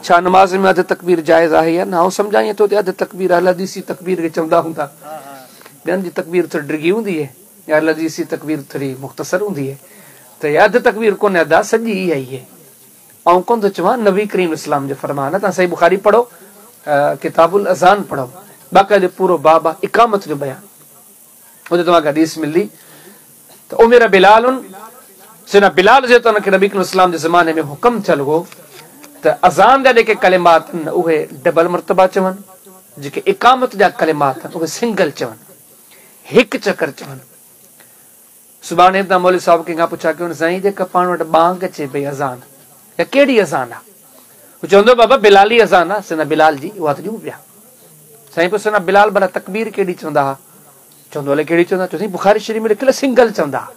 ڇا نماز ۾ اڌ تڪبير جائز آهي يا نه؟ آئون سمجهان ائين ٿو ته اڌ تڪبير اهل حديثي تڪبير کي چوندا هوندا. ٻين جي تڪبير ٿوري ڊگهي هوندي اهي يا اهل حديثي تڪبير ٿوري مختصر هوندي اهي ته اها اڌ تڪبير ڪونهي ادا سڄي اها ئي اهي. آئون ڪونه ٿو چوان نبي ڪريم اسلام جو فرمان آهي توهان صحيح بخاري پڙهو ڪتاب الاذان پڙهو باقاعده پورو باب آهي اقامت جو بيان. اتي توهان کي حديث ملندي ته امر بلال سيدنا بلال رضي الله عنه کي نبي ڪريم اسلام جي زماني ۾ حڪم ٿيل هو ته اذان جا جيڪي ڪلمات آهن اهي ڊبل مرتبه چون جيڪي اقامت جا ڪلمات آهن اهي سنگل چون هڪ چڪر چون. سڀاڻي به توهان مولوي صاحب ڪنهن کان پڇا ڪيو سائين جيڪا پاڻ وٽ بانگ اچي پئي اذان اها ڪهڙي اذان آ؟ هو چوندو بابا بلالي اذان آ سيدنا بلال جي اها ته ڏيون پيا. سائين پوء سيدنا بلال ڀلا تڪبير ڪهڙي چوندا ها؟ چوندو الائي ڪهڙي چوندا چوندو سائين بخاري شريف ۾ لکيل آ سنگل چوندا ها.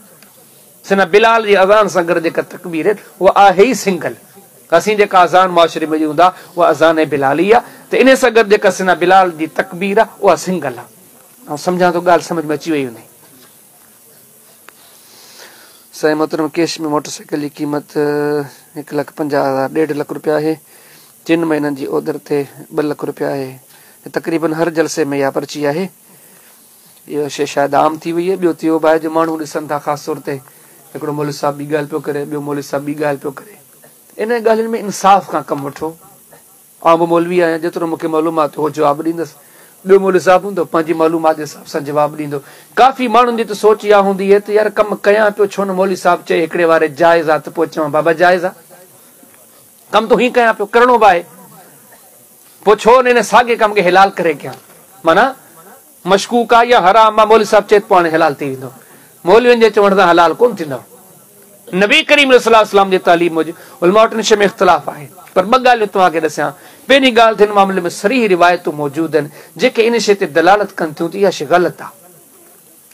سيدنا بلال جي اذان سان گڏ جيڪا تڪبير اها آهي ئي سنگل. اسين جيڪا اذان معاشري ۾ ڏيون ٿا اها اذان بلالي آ ته انهي سان گڏ جيڪا سيدنا بلال جي تڪبير آ اها سنگل آ. آئون سمجهان ٿو ڳالهه سمجهه ۾ اچي وئي هوندي. سائين محترم ڪيش ۾ موٽر سائيڪل جي قيمت هڪ لک پنجاهه هزار ڏيڍ لک روپيا آهي ٽن مهينن جي اوڌر تي ٻه لک روپيا آهي تقريبن هر جلسي ۾ اها پرچي آهي اها شي شايد عام ٿي وئي آهي ٻيو ٿيو به آهي جو ماڻهو ڏسن ٿا خاص طور تي هڪڙو مولوي صاحب ٻي ڳالهه پيو ڪري ٻيو مولوي صاحب ٻي ڳالهه پيو ڪري انهن ڳالهين ۾ انصاف کان ڪم وٺو آئون به مولوي آهيان، جيترو مون کي معلومات هو جواب ڏيندس. ٻيو مولوي صاحب هوندو، پنهنجي معلومات جي حساب سان جواب ڏيندو. ڪافي ماڻهن جي ته سوچ اها هوندي اهي ته يار ڪم ڪيان پيو ڇو نه مولوي صاحب چئي هڪڙي واري جائز آ ته پوء چوان بابا جائز آ. ڪم ته هئين ڪيان پيو، ڪرڻو به آهي. پوء ڇو نه ان ساڳي ڪم کي حلال ڪري ڪيان. معنيٰ مشڪوڪ آ يا حرام آ، مولوي صاحب چئي ته پوء هاڻي حلال ٿي ويندو. مولوين جي چوڻ سان حلال ڪونه ٿيندو. نبي ڪريم صلي الله عليه وسلم جي تعليم موجب علماء وٽ ان شيء ۾ اختلاف آهي پر ٻه ڳالهيون توهان کي ڏسيان. پهرين ڳالهه ته هن معاملي ۾ صريح روايتون موجود آهن جيڪي ان شيء تي دلالت ڪن ٿيون ته اها شيء غلط آهي.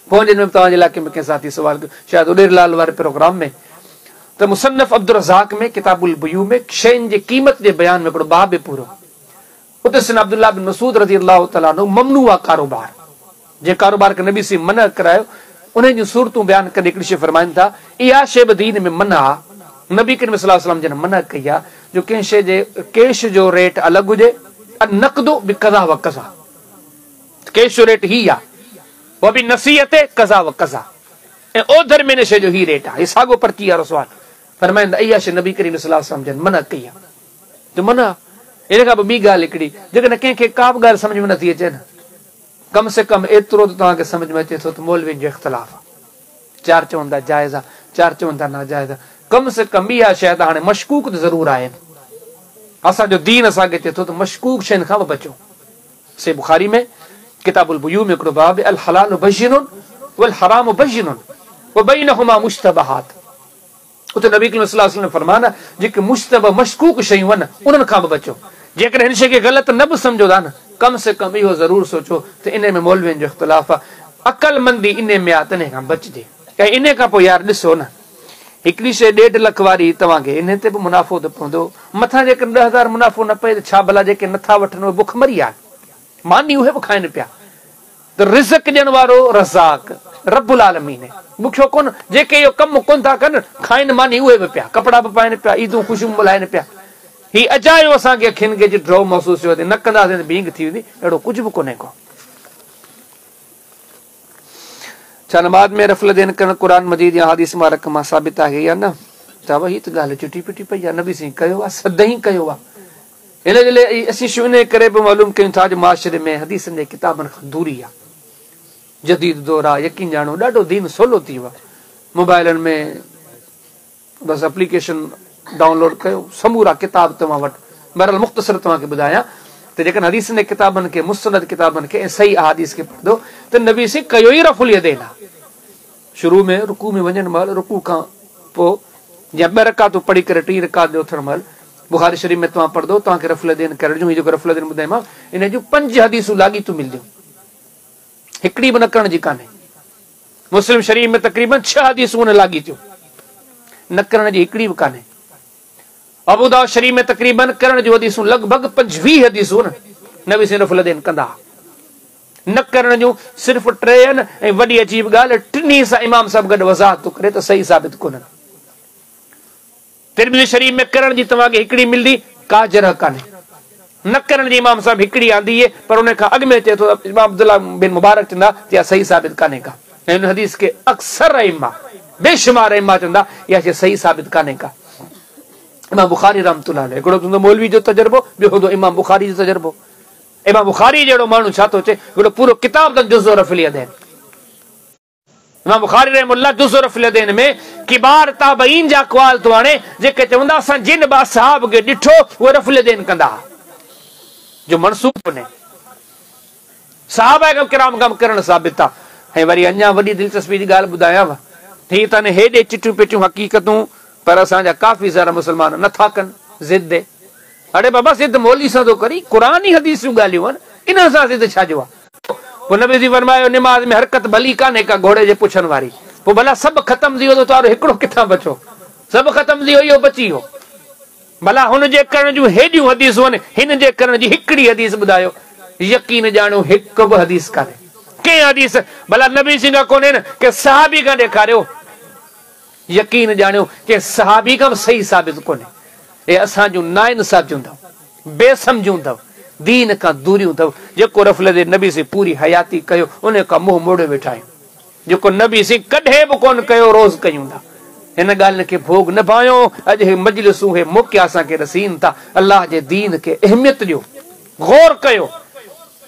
پوء جن ۾ به توهان جي علائقي ۾ ڪنهن ساٿي سوال ڪيو شايد اڏيري لال واري پروگرام ۾ ته مصنف عبدالرزاق ۾ ڪتاب البيوع ۾ شين جي قيمت جي بيان ۾ هڪڙو باب به پورو اتي سيدنا عبدالله بن مسعود رضي الله تعالٰي عنه ممنوعه ڪاروبار، جنهن ڪاروبار کي نبي سائين منع ڪرايو، انهن جون صورتون بيان ڪندي هڪڙي شيء فرمائن ٿا، اها شيء به دين ۾ منع آ، نبي ڪريم صلي الله عليه وسلم جن منع ڪئي آ جو ڪنهن شيء جي ڪيش جو ريٽ الڳ هجي، النقد بڪذا وڪذا، ڪيش جو ريٽ هي آ، وبالنسيئة ڪذا وڪذا، ۽ اوڌر ۾ ان شيء جو هي ريٽ آ، هي ساڳو پرچي وارو سوال، فرمائن ٿا اها شيء نبي ڪريم صلي الله عليه وسلم جن منع ڪئي آ. ته منع ان کان پوء ٻي ڳالهه هڪڙي جيڪڏهن ڪنهن کي ڪا به ڳالهه سمجهه ۾ نٿي اچي نه ڪم سي ڪم ايترو ته توهان کي سمجهه ۾ اچي ٿو ته مولوين جو اختلاف آهي چار چون ٿا جائز آهي چار چون ٿا ناجائز آهي ڪم سي ڪم اها شيء ته هاڻي مشڪوڪ ته ضرور آهن اسان جو دين اسان کي چئي ٿو ته مشڪوڪ شين کان به بچو صحيح بخاري ۾ ڪتاب البيوع ۾ هڪڙو باب الحلال بين والحرام بين وبينهما مشتبهات اتي نبي ڪريم صلي الله عليه وسلم فرمان، جيڪي مشتبه، مشڪوڪ، شيون آهن، انهن کان به بچو. جيڪڏهن هن شيء کي غلط نه به سمجهو ٿا نه، ڪم سي ڪم اهو ضرور سوچو ته انهي ۾ مولوين جو اختلاف آهي، عقلمندي انهي ۾ آهي ته انهي کان بچجي. ۽ انهي کان پوء يار ڏسو نه، هڪڙي شيء ڏيڍ لک واري توهان کي انهي تي به منافعو ته پوندو، مٿان جيڪڏهن 10,000 منافعو نه پئي ته ڇا ڀلا جيڪي نٿا وٺن اهي بک مري ويا آهن؟ ماني اهي به کائن پيا. ته رزق ڏيڻ وارو رزاق رب العالمين آهي، بکيو ڪونه، جيڪي اهو ڪم ڪونه ٿا ڪن، کائن ماني اهي به پيا، ڪپڙا به پائن پيا، عيدون خوشيون به ملهائن پيا. هي اجايو اسان کي اکين کي اچي ڊؤ محسوس ٿيو ته نه ڪنداسين ته ڀينگ ٿي ويندي، اهڙو ڪجهه به ڪونهي ڪو. ڇا نماز ۾ رفع اليدين ڪرڻ قرآن مجيد يا حديث مبارڪ مان ثابت آهي يا نه؟ ته هي ته ڳالهه چٽي پٽي پئي آهي، نبي سائين ڪيو آهي، سدائين ڪيو آهي. ان جي لاء اسين شيون انهيء ڪري به معلوم ڪيون ٿا جو معاشري ۾ حديثن جي ڪتابن کان دوري آ. جديد دور آ، يقين ڄاڻو ڏاڍو دين سولو ٿي ويو آ. موبائلن ۾ بس اپليڪيشن ڊائونلوڊ ڪيو سمورا ڪتاب توهان وٽ. بهرحال مختصر توهان کي ٻڌايان ته جيڪڏهن حديثن جي ڪتابن کي، مستند ڪتابن کي ۽ صحيح احاديث کي پڙهندو ته نبي سائين ڪيو ئي رفع اليدين آ. شروع ۾ رڪوع ۾ وڃڻ مهل رڪوع کان پوء يا ٻه رڪعتون پڙهي ڪري ٽين رڪعت تي اٿڻ مهل بخاري شريف ۾ توهان پڙهندو توهان کي رفع اليدين ڪرڻ جون هي جيڪو رفع اليدين ٻڌايومانو ان جون پنج حديثون لاڳيتون ملنديون هڪڙي به نه ڪرڻ جي ڪانهي مسلم شريف ۾ تقريبن ڇهه حديثون ان لاڳيتيون نه ڪرڻ جي هڪڙي به ڪانهي ابو دائود شريف ۾ تقريبن ڪرڻ جون حديثون لڳ ڀڳ 25 حديثون نبي سائين رفع اليدين ڪندا نه ڪرڻ جون صرف ٽي آهن ۽ وڏي عجيب ڳالهه ٽنهي سان امام صاحب گڏ وضاحت ٿو ڪري ته صحيح ثابت ڪونهن. तिरमिज़ी शरीफ में करण जी तव्हांखे हिकिड़ी मिलंदी, का जरह कान्हे। न करण जी इमाम साहिब हिकिड़ी आंदी आहे, पर उन खां अॻु में अचे थो इमाम अब्दुल्ला बिन मुबारक चवंदा त इहा सही साबित कान्हे का। ऐं हुन हदीस खे अक्सर इमा बेशुमार इमा चवंदा इहा शइ सही साबित कान्हे का। इमाम बुखारी रहमतुल्लाह अलैह हिकिड़ो हूंदो मौलवी जो तजुर्बो, ॿियो हूंदो इमाम बुखारी जो तजुर्बो। इमाम बुखारी जहिड़ो माण्हू छा थो चए, हिकिड़ो पूरो किताब अथनि जुज़ो रफ़िल यदैन। इमाम बुखारी रहमुल्लाह जुज़ो रफ़िल यदैन में किबार ताबईन जा अक़वाल थो आणे, जेके चवंदा असां जिन बि असहाब खे ॾिठो उहे रफ़िल यदैन कंदा, जो मनसूब कोन्हे। सहाबा किराम कम करण साबित आहे। ऐं वरी अञा वॾी दिलचस्पी जी ॻाल्हि ॿुधायांव, ही त हेॾे चिटियूं पिटियूं हक़ीक़तूं, पर असांजा काफ़ी सारा मुसलमान नथा कनि, ज़िद। अड़े बाबा ज़िद मौली सां थो करी, क़ुरानी हदीस जूं ॻाल्हियूं आहिनि, इन सां ज़िद छा जो आहे? पोइ नबी जी फरमायो निमाज़ में हरकत भली कान्हे का घोड़े जे पुछनि वारी। पोइ भला सभु ख़तमु थी वियो त हिकिड़ो किथां बचो? सभु ख़तमु थी वियो, इहो बची वियो। भला हुन जे करण जूं हेॾियूं हदीसूं आहिनि, हिन जे करण जी हिकिड़ी हदीस ॿुधायो। यकीन ॼाणो हिकु बि हदीस कान्हे, कंहिं हदीस भला नबी सिंह खां कोन्हे न, कंहिं सहाबी खां ॾेखारियो। यकीन ॼाणियो कंहिं सहाबी खां बि सही साबित कोन्हे। हे असांजूं नाइंसाफ़ियूं अथव, बेसमझूं अथव, दीन खां दूरियूं अथव। जेको रफ़ल जे नबी से पूरी हयाती कयो, उन खां मुंहुं मोड़े वेठा आहियूं। जेको नबी से कॾहिं बि कोन कयो, रोज़ कयूं था। हिन ॻाल्हियुनि खे भोग न भायो। अॼु हे मजलिसूं, हे मौक़ा असांखे रसीनि था। अलाह जे दीन खे अहमियत ॾियो, गौर कयो,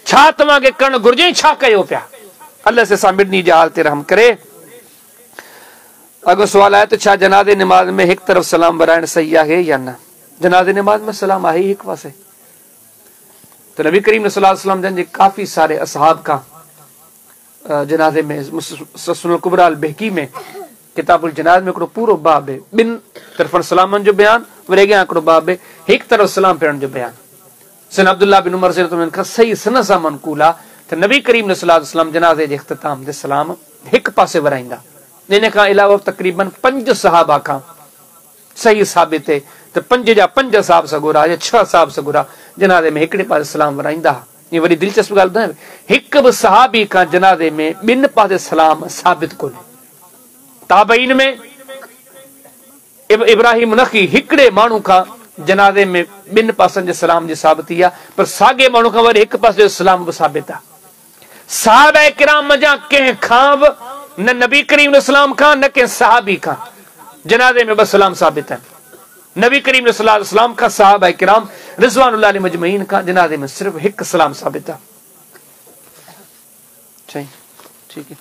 छा तव्हांखे करणु घुरिजे, छा कयो पिया। अलाह से असां ॿिन्ही जे हाल ते रहम करे। अॻियों सुवाल आहे त छा जनाज़े निमाज़ में हिकु तरफ़ सलाम वराइणु सही आहे या न? जनाज़े निमाज़ में सलाम आहे ई हिकु पासे। त नबी करीम सल्लल्लाहु अलैहि वसल्लम जन जे काफ़ी सारे असहाब खां जनाज़े में सुनन कुबरा अल बहकी में किताबुल जनाज़ में हिकिड़ो पूरो बाब आहे, ॿिनि तरफ़नि सलामनि जो बयान, वरी अॻियां हिकिड़ो बाब आहे हिकु तरफ़ सलाम फेरण जो बयान। सन अब्दुल्ला बिन उमर से खां सही सन सां मनकूल आहे त नबी करीम सल्लल्लाहु अलैहि वसल्लम जनाज़े जे इख़्तिताम ते सलाम हिकु पासे वराईंदा। इन खां अलावा तक़रीबन 5 सहाबा खां सही साबित आहे त 5 जा 5 साहब सगोरा या 6 साहब सगोरा जनाज़े में हिकिड़े पासे सलाम वराईंदा। इहा वॾी दिलचस्प ॻाल्हि ॿुधायां, हिकु बि सहाबी खां जनाज़े में ॿिनि पासे सलाम साबित कोन्हे। ताबईन में इब्राहिम नखी हिकिड़े माण्हू खां जनाज़े में ॿिनि पासनि जे सलाम जी साबिती आहे, पर साॻे माण्हू खां वरी हिकु पासे जो सलाम बि साबित आहे। सहाबा किराम मंझां कंहिं खां बि न नबी करीम सलाम खां न कंहिं सहाबी खां जनाज़े में ॿ सलाम साबित आहिनि। नबी करीम सल्लल्लाहु अलैहि वसल्लम खां सहाबा किराम रिज़वानुल्लाह अलैहि मजमईन खां जनाज़े में सिर्फ़ हिकु सलाम साबित आहे। ठीक है।